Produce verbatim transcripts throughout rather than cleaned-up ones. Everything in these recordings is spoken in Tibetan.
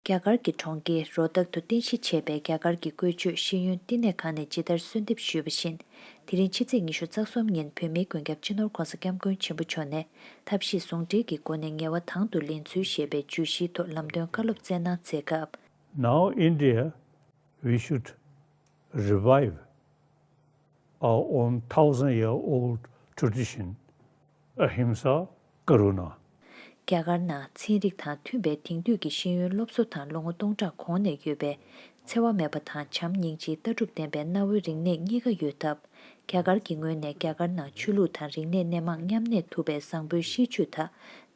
རྒྱ་གར་གྱི་གྲོང་ཁྱེར་རོ་ཏག་ཏུ་རྟེན་གཞི་བྱས་པའི་རྒྱ་གར་གྱི་བཀོལ་སྤྱོད་ཤེས་ཡོན་བསྟི་གནས་ཁང་ནས་ཇི་ལྟར་གསོལ་འདེབས་ཞུས་པ་བཞིན། དེ་རིང་ཕྱི་ཚེས་ཉི་ཤུ་རྩ་གསུམ་ཉིན་བོད་མིའི་མགོན་སྐྱབས་སྤྱི་ནོར་༧གོང་ས་༧སྐྱབས་མགོན་ཆེན་པོ་མཆོག་ནས་ཐབས་ཤེས་ཟུང་འབྲེལ་གྱི་སྒོ་ནས་ངལ་བ་དང་དུ་ལེན་ཚུལ་ཞེས་པའི་བརྗོད་གཞིའི་ཐོག་ལམ་སྟོན་བཀའ་སློབ་སྩལ་གནང་མཛད་སྐབས། Now India, we should revive our own thousand year old tradition, Ahimsa Karuna. རྒྱ་གར་ནང་ཚན་རིག་དང་མཐུན་པའི་དེང་དུས་ཀྱི་ཤེས་ཡོན་སློབ་གསོ་དང་ལོ་ངོ་སྟོང་ཕྲག་གོང་ནས་ཡོད་པའི་འཚེ་བ་མེད་པ་དང་བྱམས་སྙིང་རྗེའི་ལྟ་གྲུབ་ལྡན་པའི་གནའ་བོའི་རིག་གནས་གཉིས་ཀ་ཡོད་སྟབས། རྒྱ་གར་གྱི་ངོས་ནས་རྒྱ་གར་ནང་ཆོས་ལུགས་དང་རིག་གནས་སྣེ་མང་མཉམ་གནས་ཐུབ་པའི་བཟང་པོའི་གཤིས་སྤྱོད་དག་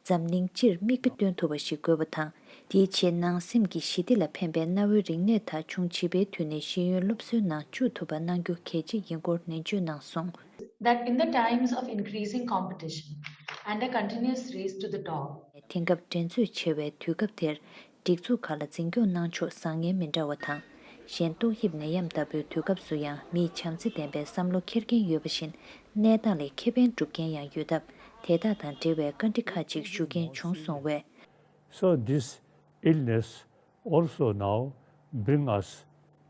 འཛམ་གླིང་སྤྱིར་མིག་དཔེ་སྟོན་ཐུབ་པ་ཞིག་དགོས་པ་དང་། དེའི་ཆེད་ནང་སེམས་ཀྱི་ཞི་བདེ་ལ་ཕན་པའི་གནའ་བོའི་རིག་གནས་དག་ཆུང་བྱིས་པའི་དུས་ནས་ཤེས་ཡོན་སློབ་གསོའི་ནང་བཅུག་ཐུབ་པ་གནང་རྒྱུ་གལ་ཆེ་ཡིན་སྐོར་ནན་བརྗོད་གནང་སོང་། That in the times of increasing competition and a continuous race to the top, དེང་སྐབས་འགྲན་རྩོད་ཆེ་བའི་དུས་སྐབས་དེར། སྒྲིག་འཛུགས་ཁག་ལ་འཛིན་སྐྱོང་གནང་ཕྱོགས་བཟང་ངན་མི་འདྲ་བ་དང་། གཞན་ཏོག་དབྱིབས་ནད་ཡམས་ལྟ་བུའི་དུས་སྐབས་སུ་ཡང་མིས་བྱམས་བརྩེ་ལྡན་པའི་བསམ་བློ་འཁྱེར་མཁན་ཡོད་པ་བཞིན། གནས་སྟངས་ལས་ཁེ་ཕན་སྒྲུབ་མཁན་ཡང་ཡོད་སྟབས། དེ་དག་དང་འབྲེལ་བའི་བཀའ་འདྲི་ཁག་ཅིག་ཞུ་མཁན་བྱུང་སོང་བས། So this illness also now bring us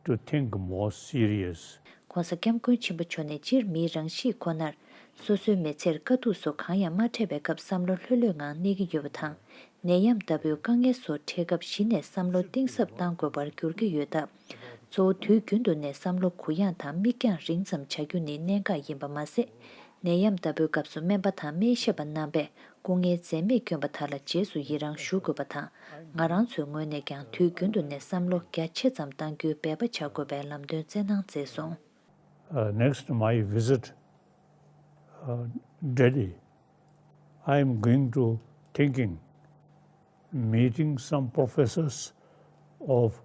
to think more serious. ༸གོང་ས་༸སྐྱབས་མགོན་ཆེན་པོ་མཆོག་ནས་སྤྱིར་མིའི་རང་གཤིས་ཁོ་ནར། སོ་སོའི་མི་ཚེར་དཀའ་སྡུག་སོགས་གང་ཡང་མ་འཕྲད་པའི་སྐབས་བསམ་བློ་ལྷོད་ལྷོད་ངང་གནས་ཀྱི་ཡོད་པ་དང་། ནད་ཡམས་ལྟ་བུའི་དཀའ་ངལ་སོགས་འཕྲད་སྐབས་གཞི་ནས་བསམ་བློ་གཏིང་ཟབ་གཏང་དགོས་པར་འགྱུར་གྱི་ཡོད་སྟབས། གཙོ་བོ་དུས་རྒྱུན་དུ་ནས་བསམ་བློ་གུ་ཡངས་དང་མིག་རྒྱང་རིང་ཙམ་བྱ་རྒྱུ་ནི་གནད་འགག་ཡིན་པ་མ་ཟད། ནད་ཡམས་ལྟ་བུའི་སྐབས་སུ་སྨན་པ་དང་སྨན་ཞབས་པ་རྣམ་པས་སྐུ་ངལ་འཛེམས་མེད་བསྐྱོན་པ་དག་ལ་རྗེས་སུ་ཡི་རང་ཞུ་དགོས་པ་དང་། ང་རང་ཚོའི་ངོས་ནས་ཀྱང་དུས་རྒྱུན་དུ་ནས་བསམ་བློ་རྒྱ་ཆེ་ཙམ་གཏང་རྒྱུའི་འབད་པ་བྱ་དགོས་པའི་ལམ་སྟོན་སྩལ་གནང་མཛད་སོང་། Uh, next, my visit, uh, Delhi, I am going to thinking meeting some professors of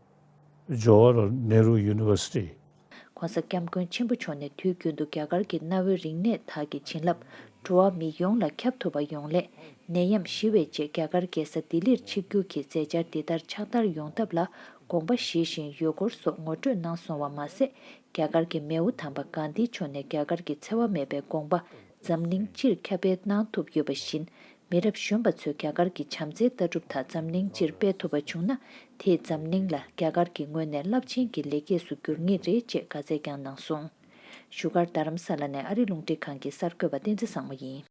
Jawaharlal Nehru University. ༸གོང་ས་༸སྐྱབས་མགོན་ཆེན་པོ་མཆོག་ནས་དུས་རྒྱུན་དུ་རྒྱ་གར་གྱི་གནའ་བོའི་རིག་གནས་དག་གི་བྱིན་རླབས་འགྲོ་བ་མི་ཡོངས་ལ་ཁྱབ་ཐུབ་པ་ཡོང་སླད། ནད་ཡམས་ཞི་བའི་རྗེས་རྒྱ་གར་རྒྱལ་ས་ལྡི་ལིར་ཆིབས་བསྒྱུར་གྱིས་མཛད་འཆར་འདི་ལྟར་ཕྱག་བསྟར་ཡོང་ཐབས་ལ་དགོངས་པ་བཞེས་བཞིན་ཡོད་སྐོར་སོགས་ངོ་སྤྲོད་གནང་སོང་བ་མ་ཟད། རྒྱ་གར་གྱི་མེའུ་དམ་པ་གྷན་དྷི་མཆོག་ནས་རྒྱ་གར་གྱི་འཚེ་བ་མེད་པའི་དགོངས་པ་འཛམ་གླིང་སྤྱིར་ཁྱབ་སྤེལ་གནང་ཐུབ་ཡོད་པ་བཞིན། མི་རབས་གཞོན་པ་ཚོས་རྒྱ་གར་གྱི་བྱམས་བརྩེའི་ལྟ་གྲུབ་དག་འཛམ་གླིང་སྤྱིར་སྤེལ་ཐུབ་པ་བྱུང་ན། དེས་འཛམ་གླིང་ལ་རྒྱ་གར་གྱི་ངོས་ནས་རླབས་ཆེན་གྱི་ལེགས་སྐྱེས་སུ་འགྱུར་ངེས་རེད་ཅེས་བཀའ་སྩལ་ཀྱང་གནང་སོང་། བཞུགས་སྒར་རྡ་རམ་ས་ལ་ནས་ཨ་རི་རླུང་འཕྲིན་ཁང་གི་གསར་འགོད་པ་བསྟན་འཛིན་བཟང་མོ་ཡིན།